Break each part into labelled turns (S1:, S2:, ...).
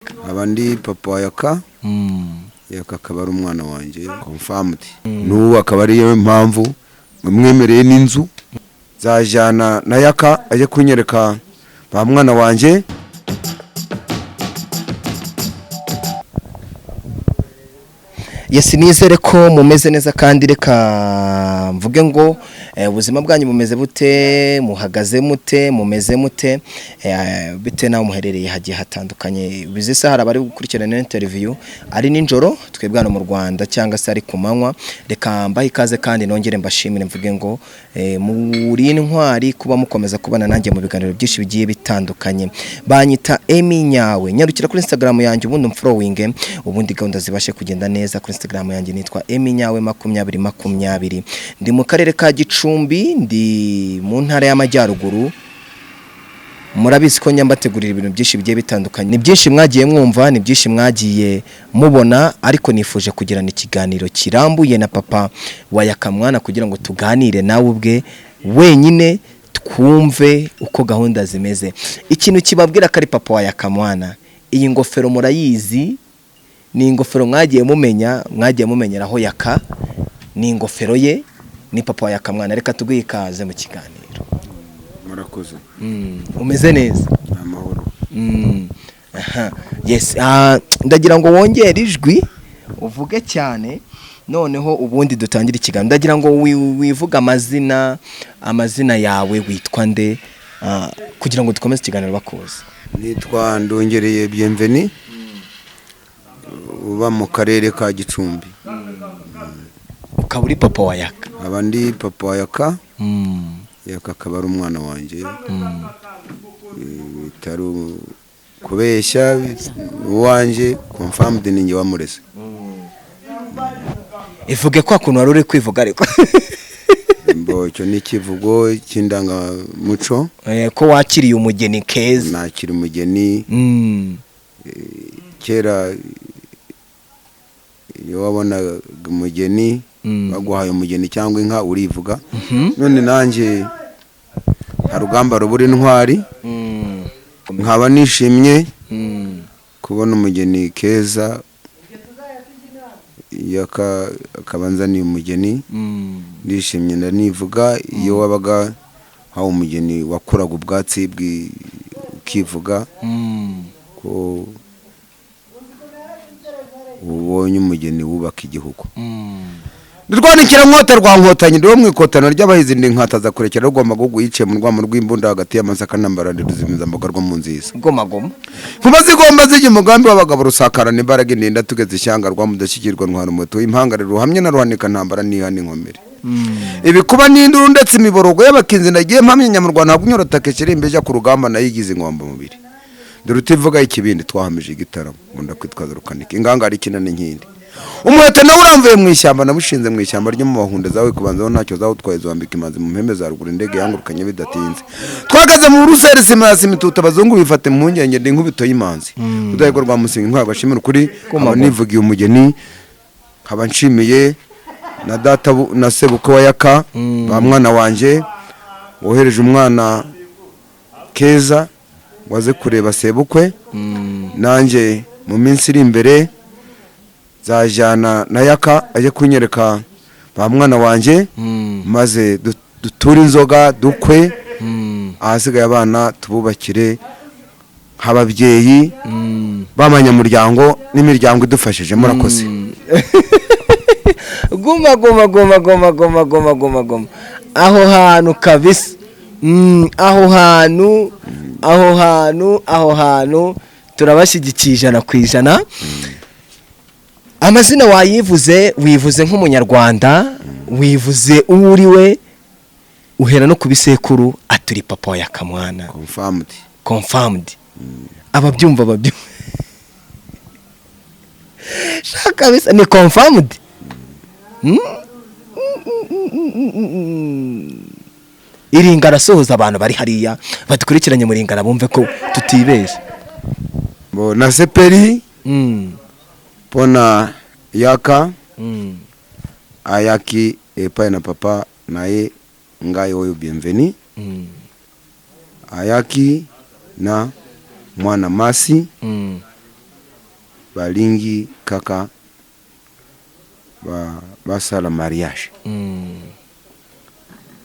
S1: Yaka.
S2: Nkaba ndi papa wa Yaka. Yaka akaba ari umwana wanjye confirmed. N'ubu akaba ariyo mpamvu mwemereye n'inzu, nzajyana na Yaka ajye kunyereka ba mwana wanjye.
S1: Yes, nizere ko mumeze neza kandi reka mvuge ngo ubuzima bwanyu bumeze bute, muhagaze mute, mumeze mute, bite naho muherereye hagiye hatandukanye. Bizi isaha hari abari gukurikirana interview ari nijoro, twebwe hano mu Rwanda, cyangwa se ari ku manywa. Reka mbahe ikaze kandi nongere mbashimire, mvuge ngo muri intwari kuba mukomeza kubana nanjye mu biganiro byinshi bigiye bitandukanye. Banyita Emi Nyawe. Nyarukira kuri Instagram yanjye ubundi umfollowing, ubundi gahunda zibashe kugenda neza. Kuri Instagram yanjye nitwa Emi Nyawe 2020. Ndi mu karere ka Gicumbi, ndi mu ntara y'Amajyaruguru. Murabizi ko nyambategurira ibintu byinshi bigiye bitandukanye. Ni byinshi mwagiye mwumva, ni byinshi mwagiye mubona, ariko nifuje kugirana ikiganiro kirambuye na papa wa Yakamwana kugira ngo tuganire nawe ubwe wenyine, twumve uko gahunda zimeze. Ikintu kibabwira ko ari papa wa Yakamwana, iyi ngofero murayizi, ni ingofero mwagiye mumenya, mwagiye mumenyeraho Yaka, ni ingofero ye, ni papa wa Yakamwana. Reka tuguhe ikaze mu kiganiro.
S2: Murakoze.
S1: Umeze neza?
S2: Ni amahoro.
S1: Aha. Yes, ndagira ngo wongere ijwi uvuge cyane, noneho ubundi dutangire ikiganiro. Ndagira ngo wivuge amazina yawe, witwa nde, kugira ngo dukomeze ikiganiro bakuzi.
S2: Nitwa Ndongereye Bienvenu, uba mu karere ka Gicumbi.
S1: Ukaba uri papa wa Yaka.
S2: Nkaba ndi papa wa Yaka. Yaka akaba ari umwana wanjye. Bitari kubeshya, uwanjye confirmed, ni njye wamureze.
S1: Ivuge kwa kuntu wari uri kwivuga ariko.
S2: Mbo icyo ni ikivugo cy'indangamuco.
S1: Ko wakiriye umugeni keza.
S2: Nakira umugeni. Kera iyo wabonaga umugeni, baguhaye umugeni cyangwa inka, urivuga. None nanjye nta rugamba rubura intwari. Nkaba nishimye kubona umugeni keza. Iyo akaba anzaniye umugeni, ndishimye, ndanivuga. Iyo wabaga hawe umugeni wakuraga ubwatsi ukivuga ko ubonye umugeni wubaka igihugu. Rwanikira nkota rwa nkotanyi, ndiwo mu ikotano ry'abahizi, ndi nkataza kurekera rugomba guhugu yiciye mu rwamo rw'imbunda hagati y'amasaka n'ambara, ndi ruzimizamboga rwo mu nziza.
S1: Goma goma.
S2: Nkuba zigomba zijya umugambi w'abagabo, rusakarana imbaraga, indinda tugeze ishyanga rwa mudashyikirwa, ntwara umuheto impangare, ruhamye na ruhanika ntambara niha n'inkomere. Ibikuba n'induru ndetse imiborogo y'abakinzi, nagiye mpamya nyamurwana ntabwo unyorota kekere imbeja ku rugamba, nayigize ingomba mubiri. Dore utivuga ikibindi twahamije igitaramo, ngunda kwitwaza rukanika ingangara ikina n'inkindi. Umuheto nawe uramvuye mu ishyamba, namushinze mu ishyamba ryo mu bahunda zawe kubanzaho ntacyo zawutwaye, ziwambika imanzi mu mpembe za ruguru, indege yangurukanye bidatinze. Twagaze mu ruseri sima ya simituta, abazungu bifate impungenge, ndi inkubito y'imanzi. Rudahigwa rwa Musinga, intwari bashimira ukuri. Nkaba nivugiye umugeni, nkaba nshimiye na data na sebukwe wa Yaka, ba mwana wanjye, wohereje umwana keza waze kureba sebukwe. Nanjye mu minsi iri imbere nzajyana na Yaka ajye kunyereka ba mwana wanjye, maze duture inzoga dukwe, ahasigaye abana tububakire nk'ababyeyi b'abanyamuryango n'imiryango idufashije. Murakoze.
S1: Guma guma guma guma guma guma guma guma aho hantu kabisa. Aho hantu, aho hantu, aho hantu turabashyigikiye 100%. Amazina wayivuze, wivuze nk'umunyarwanda, wivuze uwo uri we, uhera no ku bisekuru, aturi papa wa Yakamwana.
S2: Confirmed.
S1: Confirmed. Ababyumva babyumva. Shaka kabisa ni confirmed. Iringa arasohoza abantu bari hariya badukurikiranye mu Ringara bumve ko tutibeshye.
S2: Bo na seperi pona Yaka ayaki epai na papa na ye ngai oyo Bienvenu. Ayaki na mwana masi. Balingi kaka basala mariage.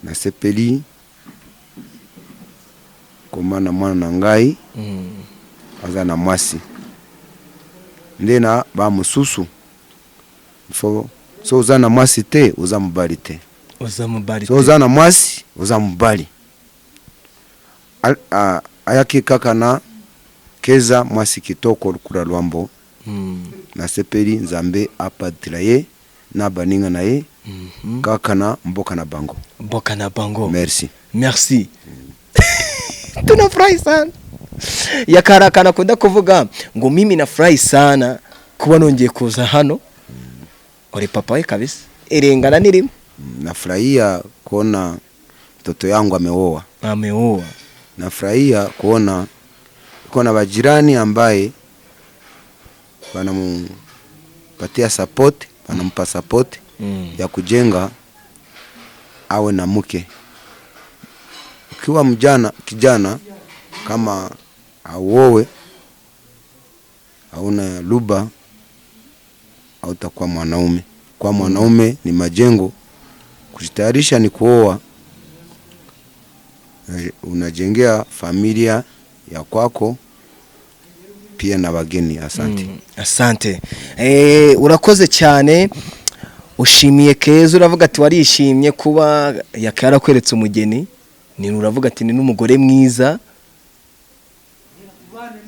S2: Nasepeli komona mwana na ngai aza na mwasi nde na bamosusu. Fo so oza na mwasi te, oza mobali te.
S1: Oza mobali.
S2: So oza na mwasi, oza mobali. Ayaki kaka na Keza, mwasi kitoko lukula Lwambo. Nasepeli, Nzambe apatela ye na baninga na ye kaka na mboka na bango.
S1: Mboka na bango.
S2: Merci.
S1: Merci, tunafurahi sana. Yakarakana akunda kuvuga ngo mimi nafurahi sana kuba nongeye kuza hano. Uri papa we kabisa, irengana ni rimwe.
S2: Nafurahia kuona mtoto yangu ameoa.
S1: Ameoa.
S2: Nafurahia kuona kuona bajirani ambaye wanamupatia support, wanampa support ya kujenga awe na mke. Ukiwa mjana, kijana, kama auowe, hauna luba, hautakuwa mwanaume. Kwa mwanaume ni majengo, kujitayarisha ni kuoa, unajengea familia ya kwako pia na wageni. Asante.
S1: Asante. Urakoze cyane. Ushimiye Keza, uravuga ati warishimye kuba Yaka yarakweretse umugeni, ni uravuga ati ni n'umugore mwiza.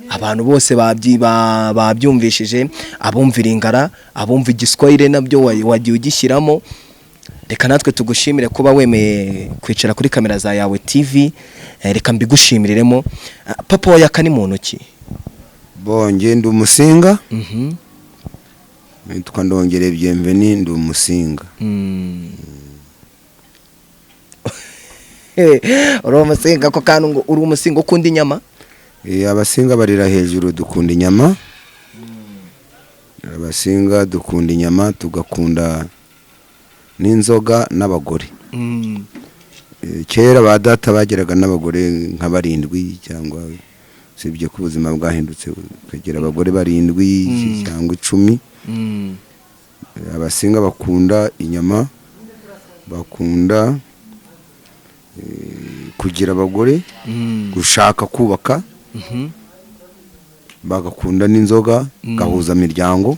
S1: Abantu bose babyumvishije, abumva iringara, abumva igiswahili, nabyo wagiye ugishyiramo. Reka natwe tugushimire kuba wemeye kwicara kuri kamera za Yawe TV. Reka mbigushimiriremo. Ah, papa wa Yaka ni muntu ki?
S2: Bonge, ndi umusinga. Nitwa Ndongere Bienvenu, ndi umusinga.
S1: Uri umusinga ko kandi ngo uri umusinga ukunda inyama?
S2: Abasinga barira hejuru, dukunda inyama. Abasinga dukunda inyama, tugakunda n'inzoga n'abagore. Kera ba data bageraga n'abagore nka barindwi, cyangwa usibye ko ubuzima bwahindutse ukagira abagore barindwi cyangwa 10. Abasinga bakunda inyama, bakunda kugira abagore, gushaka kubaka, bagakunda n'inzoga, gahuza miryango.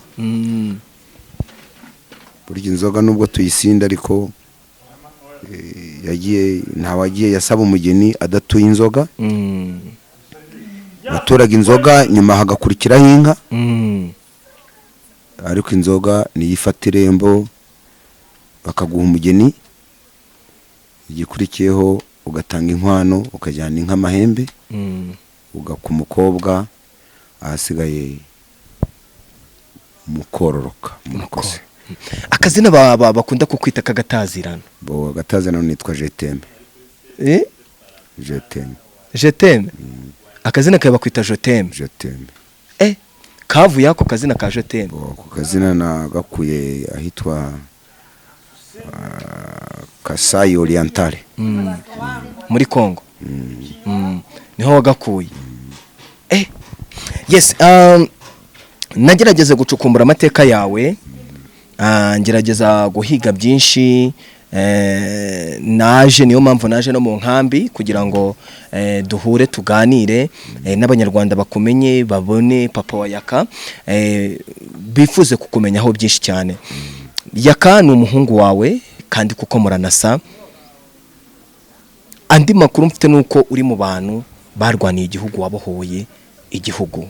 S2: Burya inzoga nubwo tuyisinda, ariko yagiye, ntawagiye yasaba umugeni adatuye inzoga. Baturaga inzoga, nyuma hagakurikiraho inka. Ariko inzoga niyo ifata irembo, bakaguha umugeni, igikurikiyeho ugatanga inkwano, ukajyana inka amahembe, ugaka umukobwa, ahasigaye mukororoka. Murakoze.
S1: Akazina bakunda kukwita kagatazirano?
S2: Bo, agatazirano nitwa Jeteme.
S1: Eh?
S2: Jeteme.
S1: Jeteme. Akazina kawe bakwita Jeteme?
S2: Jeteme.
S1: Kavuye ako kazina ka Jeteme?
S2: Bo, ako kazina nagakuye ahitwa Kasai Orientale.
S1: Muri Congo. Niho wagakuye. Yes, nagerageza gucukumbura amateka yawe, ngerageza guhiga byinshi, naje, niyo mpamvu naje no mu nkambi kugira ngo duhure, tuganire, n'abanyarwanda bakumenye, babone papa wa Yaka, bifuze kukumenyaho byinshi cyane. Yaka ni umuhungu wawe kandi kuko muranasa. Andi makuru mfite ni uko uri mu bantu barwaniye igihugu, wabohoye igihugu.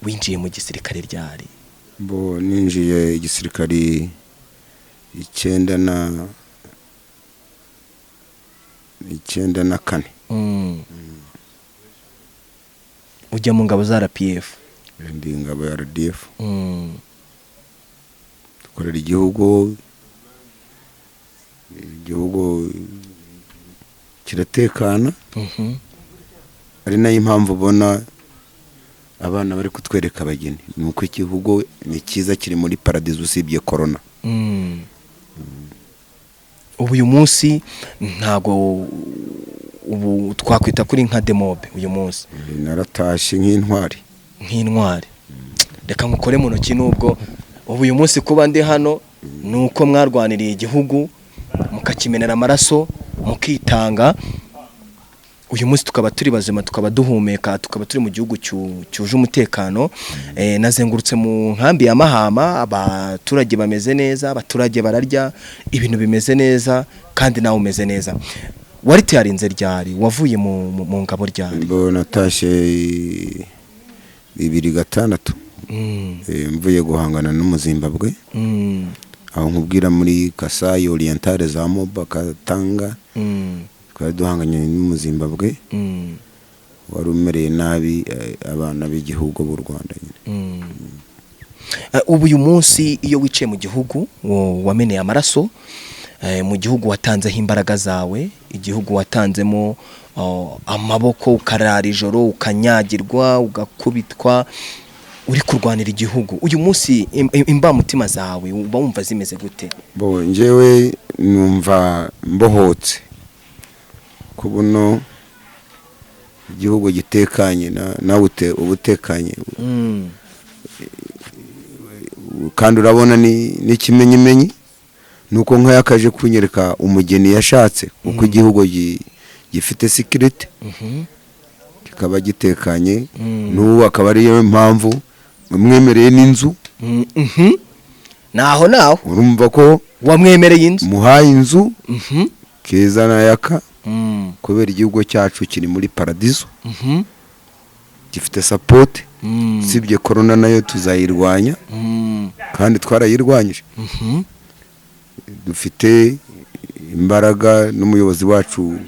S1: Winjiye mu gisirikare ryari?
S2: Bo, ninjiye igisirikari 94.
S1: Ujya mu ngabo za RPF?
S2: Ndi ingabo ya RDF. Dukorera igihugu, igihugu kiratekana. Ari nayo impamvu ubona abana bari kutwereka abageni, ni uko igihugu ni cyiza, kiri muri paradizo usibye korona.
S1: Ubu uyu munsi ntago ubu twakwita kuri nka demobe uyu munsi?
S2: Naratashye nk'intwari.
S1: Nk'intwari. Reka nkukore mu ntoki, nubwo ubu uyu munsi kuba ndi hano ni uko mwarwaniriye igihugu, mukakimenera amaraso, mukitanga. Uyu munsi tukaba turi bazima, tukaba duhumeka, tukaba turi mu gihugu cyuje umutekano. Nazengurutse mu nkambi ya Mahama, abaturage bameze neza, abaturage bararya, ibintu bimeze neza, kandi nawe umeze neza. Wari tiyarinze ryari? Wavuye mu ngabo ryari?
S2: Bo natashye 2006. Mvuye guhangana n'Umuzimbabwe, aho nkubwira muri Kasayi Orientale, za Moba Katanga. Twari duhanganye n'Umuzimbabwe wari umereye nabi abana b'igihugu b'u Rwanda nyine.
S1: Ubu uyu munsi iyo wicaye mu gihugu wameneye amaraso, mu gihugu watanzeho imbaraga zawe, igihugu watanzemo amaboko, ukarara ijoro, ukanyagirwa, ugakubitwa, uri kurwanira igihugu, uyu munsi imbamutima zawe uba wumva zimeze gute?
S2: Bo njyewe numva mbohotse ku buno igihugu gitekanye, nawe uba utekanye. Kandi urabona ni n'ikimenyimenyi nuko nk'ayakaje kunyereka umugeni yashatse, kuko igihugu gifite sécurité, kikaba gitekanye. N'ubu akaba ariyo mpamvu mwemereye n'inzu.
S1: Naho naho.
S2: Urumva ko
S1: wamwemereye inzu.
S2: Muhaye inzu Keza na Yaka, kubera igihugu cyacu kiri muri paradizo, gifite support. Usibye korona nayo tuzayirwanya, kandi twarayirwanyije. Dufite imbaraga n'umuyobozi wacu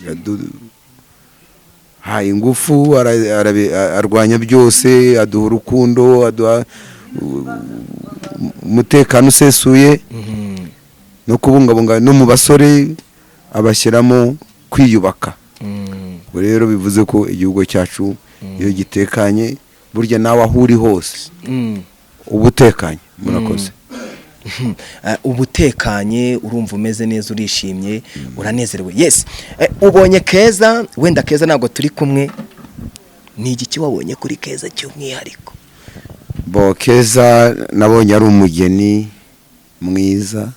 S2: yaduhaye ingufu, arwanya byose, aduha urukundo, aduha umutekano usesuye, no kubungabunga, no mu basore abashyiramo kwiyubaka. Ubwo rero bivuze ko igihugu cyacu iyo gitekanye, burya nawe aho uri hose uba utekanye. Murakoze.
S1: Uba utekanye, urumva umeze neza, urishimye, uranezerewe. Yes. Ubonye Keza, wenda Keza ntabwo turi kumwe, ni igiki wabonye kuri Keza cy'umwihariko?
S2: Bo Keza nabonye ari umugeni mwiza,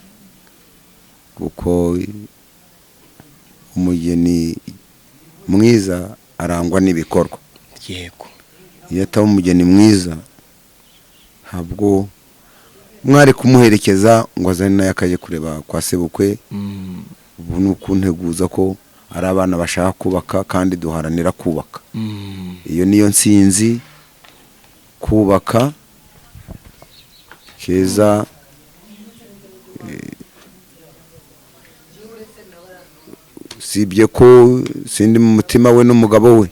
S2: kuko umugeni mwiza arangwa n'ibikorwa. Iyo ataba umugeni mwiza, ntabwo mwari kumuherekeza ngo azane nawe akajya kureba kwa sebukwe. Ubu ni ukunteguza ko ari abana bashaka kubaka, kandi duharanira kubaka. Iyo niyo nsinzi, kubaka. Keza usibye ko sindi mu mutima we n'umugabo we,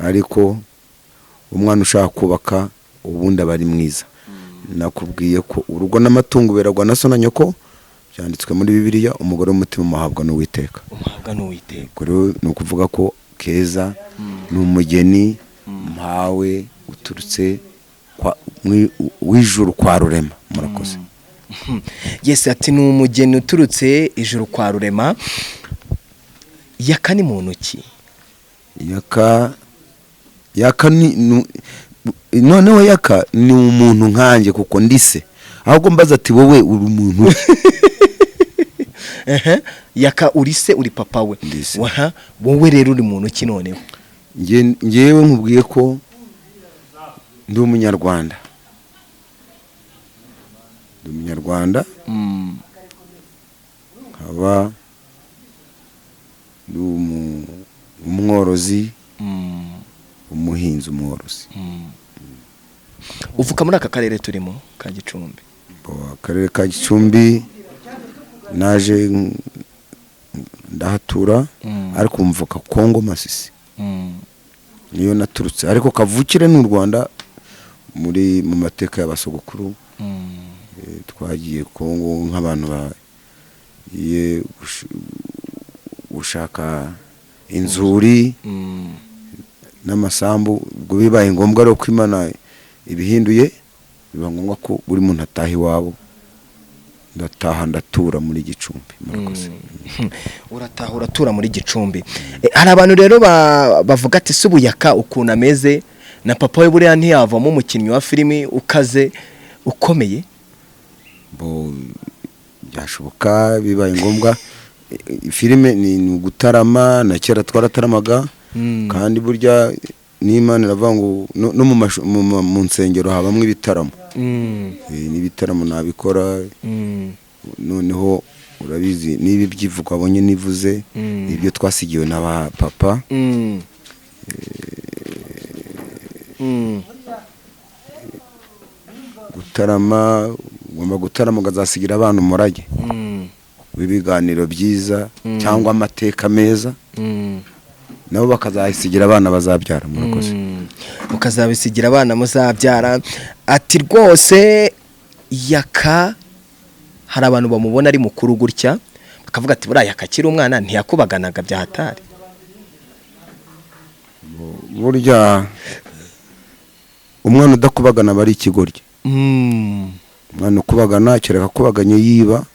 S2: ariko umwana ushaka kubaka ubundi aba ari mwiza. Nakubwiye ko urugo n'amatungo beragwa na so na nyoko, byanditswe muri Bibiliya. Umugore w'umutima umuhabwa n'Uwiteka.
S1: Umuhabwa n'Uwiteka.
S2: Ubwo rero ni ukuvuga ko Keza ni umugeni mpawe uturutse w'ijuru kwa Rurema. Murakoze.
S1: Yes, ati ni umugeni uturutse ijuru kwa Rurema. Yaka ni muntu ki?
S2: Yaka, Yaka ni noneho Yaka ni umuntu nkanjye, kuko ndise ahubwo mbaza ati: "Wowe uri umuntu?"
S1: Ehe, Yaka uri se, uri papa we?
S2: Ndi se.
S1: Waha, wowe rero uri muntu ki noneho?
S2: Njyewe nkubwiye ko ndi Umunyarwanda, ndi Umunyarwanda, nkaba ndi umworozi, umuhinzi, umworozi.
S1: Uvuka muri aka karere turimo ka Gicumbi?
S2: Bo, akarere ka Gicumbi naje ndahatura, ariko mvuka Kongo, Masisi niyo naturutse, ariko kavukire ni u Rwanda. Muri mu mateka y'abasogokuru, twagiye Kongo nk'abantu bagiye gushaka inzuri n'amasambu. Ubwo bibaye ngombwa rero ko Imana ibihinduye, biba ngombwa ko buri muntu ataha iwabo. Ndataha, ndatura muri Gicumbi. Murakoze.
S1: Urataha, uratura muri Gicumbi. Hari abantu rero bavuga ati: "Si ubuyaka ukuntu ameze na papa we, buriya ntiyavamo umukinnyi wa filimi ukaze ukomeye?"
S2: Bo, byashoboka bibaye ngombwa. Filime ni ugutarama, na kera twarataramaga. Kandi burya n'Imana iravuga ngo no mu nsengero habamo ibitaramo. N'ibitaramo nabikora. Noneho urabizi, niba ibyivugo abonye nivuze, ibyo twasigiwe na ba papa. Gutarama, ugomba gutarama ukazasigira abana umurage w'ibiganiro byiza cyangwa amateka meza, nabo bakazasigira abana bazabyara. Murakoze.
S1: Mukazabisigira abana muzabyara. Ati rwose Yaka, hari abantu bamubona ari mukuru gutya bakavuga ati: "Buriya Yaka akiri umwana ntiyakubaganaga bya hatari?"
S2: Burya umwana udakubagana aba ari ikigoryi. Umwana ukubagana, kereka akubaganye yiba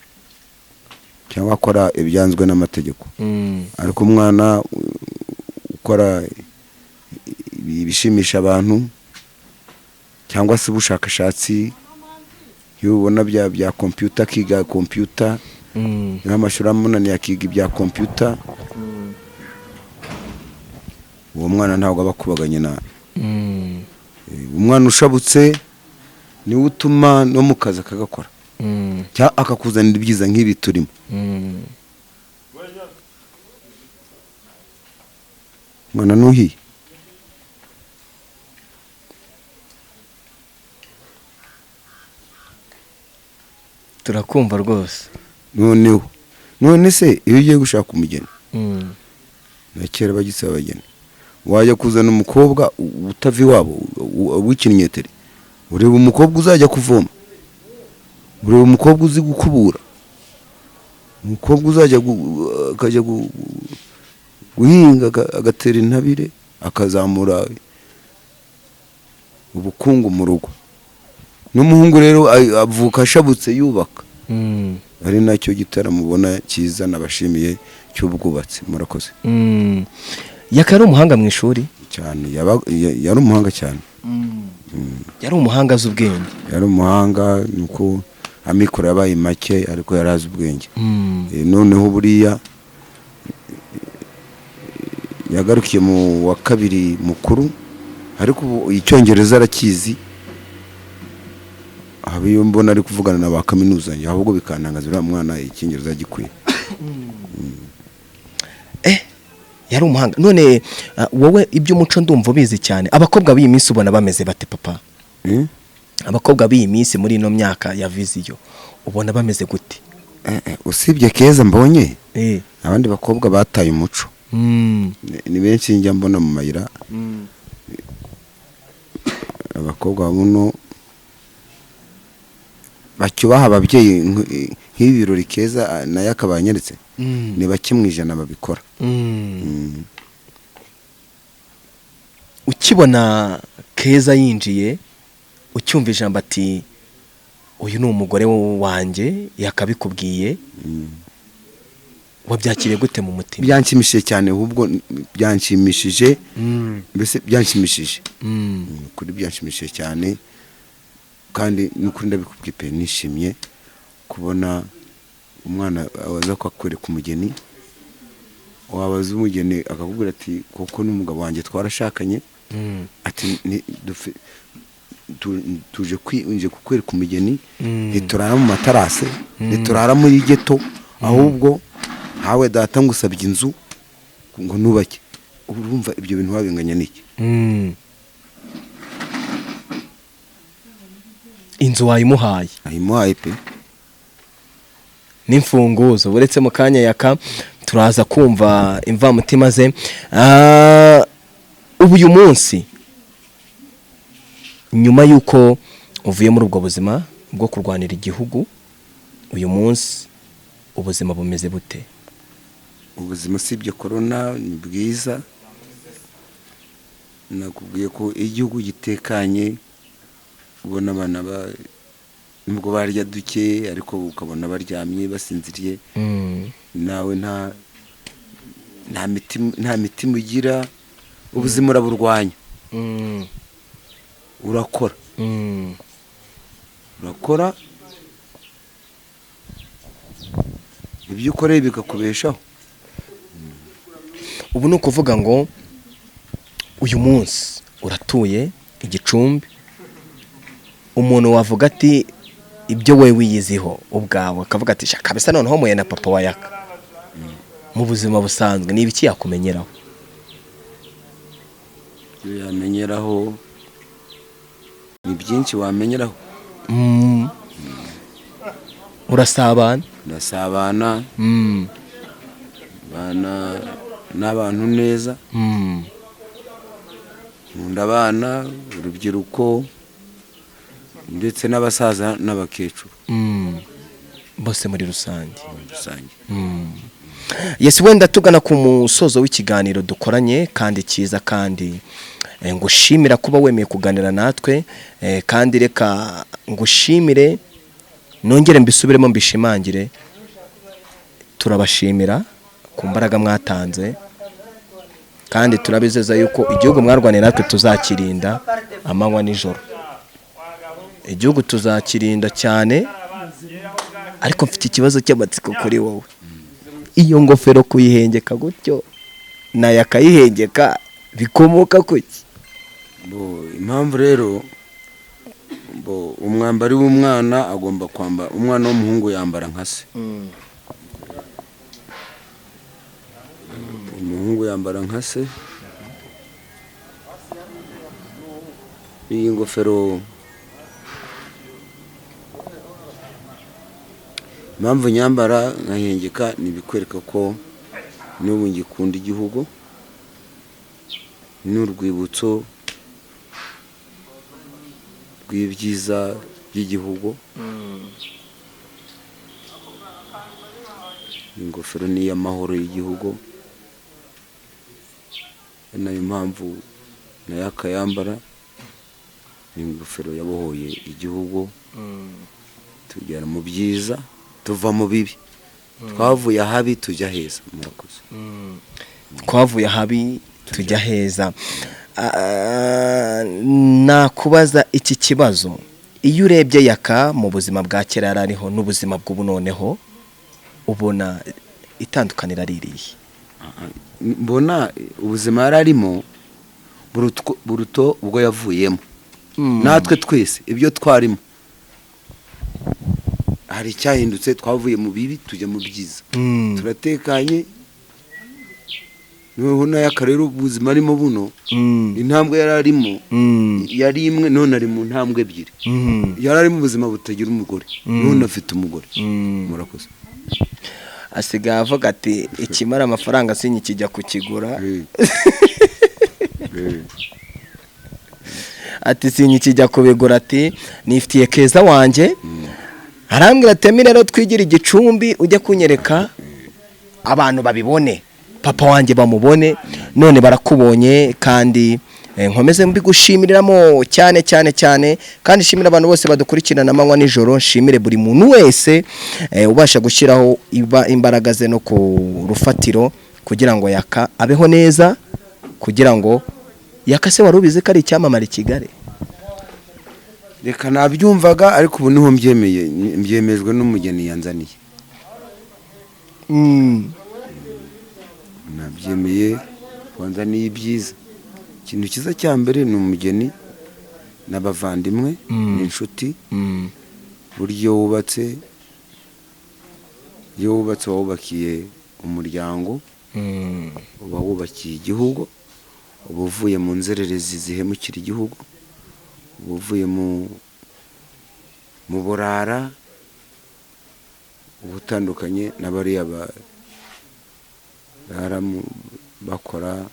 S2: cyangwa akora ibyanzwe n'amategeko. Ariko umwana ukora ibishimisha abantu cyangwa se ubushakashatsi, iyo ubona bya kompiyuta akiga kompiyuta, nk'amashuri amunaniye akiga ibya kompiyuta, uwo mwana ntabwo aba akubaganye nabi. Umwana ushabutse niwe utuma no mu kazi akagakora cyangwa akakuzanira ibyiza nk'ibi turimo. Umwana nuhiye.
S1: Turakumva rwose.
S2: Noneho none se iyo ugiye gushaka umugeni, na kera bagisaba abageni, wajya kuzana umukobwa utava iwabo w'ikinyeteri? Ureba umukobwa uzajya kuvoma, ureba umukobwa uzi gukubura, umukobwa uzajya akajya guhinga, agatera intabire, akazamura ubukungu mu rugo. N'umuhungu rero avuka ashabutse yubaka, ari nacyo gitaramo ubona cyiza nabashimiye cy'ubwubatsi. Murakoze.
S1: Yaka yari umuhanga mu ishuri?
S2: Cyane, yari umuhanga cyane.
S1: Yari umuhanga, azi ubwenge.
S2: Yari umuhanga, nuko amikoro yabaye make, ariko yari azi ubwenge. Noneho buriya yagarukiye mu wa kabiri mukuru, ariko ubu icyongereza arakizi. Haba iyo mbona ari kuvugana na ba kaminuza njye ahubwo bikantangaza, uriya mwana icyongereza gikwiye.
S1: Yari umuhanga. None wowe iby'umuco ndumva ubizi cyane. Abakobwa b'iyi minsi ubona bameze bate, papa?
S2: Eh?
S1: Abakobwa b'iyi minsi muri ino myaka ya vision ubona bameze gute?
S2: Usibye Keza mbonye, abandi bakobwa bataye umuco. Ni benshi njya mbona mu mayira. Abakobwa buno bacyubaha ababyeyi nk'ibi birori Keza nayo akaba yanyeretse, ni bake mu ijana babikora.
S1: Ukibona Keza yinjiye, ucyumva ijambo ati: "Uyu ni umugore wanjye," yakabikubwiye, wabyakiriye gute mu mutima?
S2: Byanshimishije cyane, ahubwo byanshimishije, mbese byanshimishije. Kuri byanshimishije cyane, kandi n'ukuri ndabikubwiye pe, nishimye kubona umwana aza akakwereka umugeni, wabaza umugeni akakubwira ati: "Koko n'umugabo wanjye twarashakanye." Ati: "Tuje nje kukwereka umugeni. Ntiturara mu matarase, ntiturara muri ghetto, ahubwo hawe data ngusabye inzu ngo nubake." Urumva ibyo bintu wabinganya n'iki?
S1: Inzu wayimuhaye?
S2: Ayimuhaye pe.
S1: N'imfunguzo. Uretse mu kanya Yaka turaza kumva imvamutima ze. Ubu uyu munsi, nyuma y'uko uvuye muri ubwo buzima bwo kurwanira igihugu, uyu munsi ubuzima bumeze bute?
S2: Ubuzima usibye korona ni bwiza. Nakubwiye ko igihugu gitekanye, ubona abana Nubwo barya duke, ariko ukabona baryamye basinziriye. Nawe nta mitima ugira, ubuzima uraburwanya. Urakora, urakora, ibyo ukoreye bikakubeshaho.
S1: Ubu ni ukuvuga ngo uyu munsi uratuye igicumbi. Umuntu wavuga ati ibyo we wiyiziho ubwawe, akavuga ati shaka kabisa noneho muye na papa wa Yaka mu buzima busanzwe, ni ibiki yakumenyeraho?
S2: Ibyo yamenyeraho ni byinshi wamenyeraho.
S1: Urasabana.
S2: Ndasabana, bana n'abantu neza. Nkunda abana, urubyiruko, ndetse n'abasaza n'abakecuru.
S1: Bose muri rusange.
S2: Muri rusange.
S1: Yes, wenda tugana ku musozo w'ikiganiro dukoranye kandi cyiza, kandi ngushimira kuba wemeye kuganira natwe, kandi reka ngushimire, nongere mbisubiremo mbishimangire, turabashimira ku mbaraga mwatanze, kandi turabizeza yuko igihugu mwarwaniye natwe tuzakirinda amanywa nijoro. Igihugu tuzakirinda cyane. Ariko mfite ikibazo cy'amatsiko kuri wowe: iyo ngofero kuyihengeka gutyo nayo akayihengeka bikomoka kuki?
S2: Bo, impamvu rero, bo umwambari w'umwana agomba kwambara, umwana w'umuhungu yambara nka se. Umuhungu yambara nka se. Iyi ngofero, impamvu nyambara nkahengeka, ni ibikwereka ko n'ubu ngikunda igihugu, ni urwibutso rw'ibyiza by'igihugu. Ingofero ni iy'amahoro y'igihugu, ari nayo mpamvu nayo akayambara. Ni ingofero yabohoye igihugu, tugera mu byiza, tuva mu bibi, twavuye ahabi tujya heza. Murakoze.
S1: Twavuye ahabi tujya heza. Nakubaza iki kibazo: iyo urebye Yaka mu buzima bwa kera yari ariho n'ubuzima bw'ubu noneho, ubona itandukaniro ari irihe?
S2: Mbona ubuzima yari arimo buruto ubwo yavuyemo. Natwe twese ibyo twarimo hari icyahindutse, twavuye mu bibi tujya mu byiza. Turatekanye noneho. N'ayaka rero, ubuzima arimo buno, intambwe yari arimo yari imwe, none ari mu ntambwe ebyiri. Yari ari mu buzima butagira umugore, none afite umugore. Murakoze.
S1: Asigaye avuga ati ikimara amafaranga sinkikijya kukigura. Ati sinkikijya kubigura, ati nifitiye keza wanjye. Arambwira ati emi rero twigire igicumbi, ujye kunyereka abantu babibone, papa wanjye bamubone. None barakubonye, kandi nkomeze mbigushimiriramo cyane cyane cyane, kandi nshimire abantu bose badukurikirana amanywa nijoro, nshimire buri muntu wese ubasha gushyiraho imbaraga ze no ku rufatiro kugira ngo Yaka abeho neza. Kugira ngo Yaka se, wari ubizi ko ari icyamamare i Kigali?
S2: Reka, nabyumvaga, ariko ubu niho mbyemeye, mbyemejwe n'umugeni yanzaniye. Nabyemeye, wanzaniye ibyiza. Ikintu cyiza cya mbere ni umugeni n'abavandimwe n'inshuti. Burya iyo wubatse uba wubakiye umuryango, uba wubakiye igihugu, uba uvuye mu nzererezi zihemukira igihugu, uba uvuye mu burara, uba utandukanye na bariya barara bakora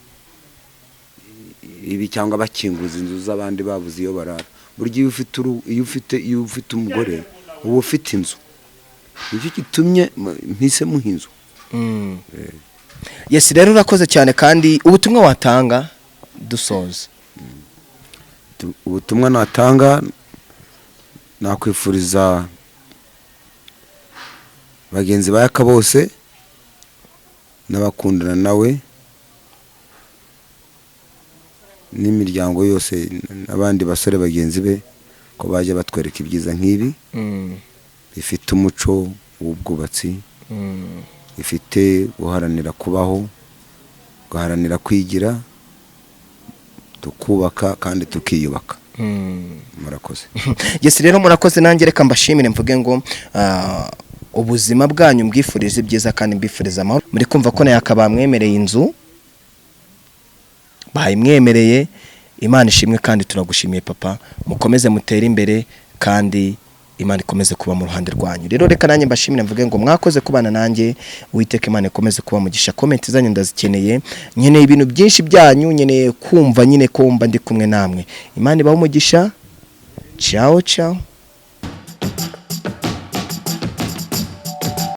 S2: ibi cyangwa bakinguza inzu z'abandi babuze iyo barara. Burya iyo ufite umugore uba ufite inzu, nicyo gitumye mpise muha inzu.
S1: Yes, rero urakoze cyane, kandi ubutumwa watanga dusoza?
S2: Ubutumwa natanga Nakwifuriza bagenzi ba Yaka bose n'abakundana nawe n'imiryango yose n'abandi basore bagenzi be ko bajya batwereka ibyiza nk'ibi bifite umuco w'ubwubatsi, bifite guharanira kubaho, guharanira kwigira, tukubaka kandi tukiyubaka. Murakoze.
S1: Yes, rero murakoze. Nanjye reka mbashimire, mvuge ngo ubuzima bwanyu mbwifurize ibyiza kandi mbifuriza amahoro. Muri kumva ko nawe akaba bamwemereye inzu, bayimwemereye. Imana ishimwe kandi turagushimiye papa. Mukomeze mutere imbere kandi Imana ikomeze kuba mu ruhande rwanyu. Rero reka nanjye mbashimire, mvuge ngo mwakoze kubana nanjye. Uwiteka Imana ikomeze kuba mugisha. Comment zanyu ndazikeneye, nkeneye ibintu byinshi byanyu, nkeneye kumva nyine ko mba ndi kumwe namwe. Imana ibahe umugisha. Ciao ciao.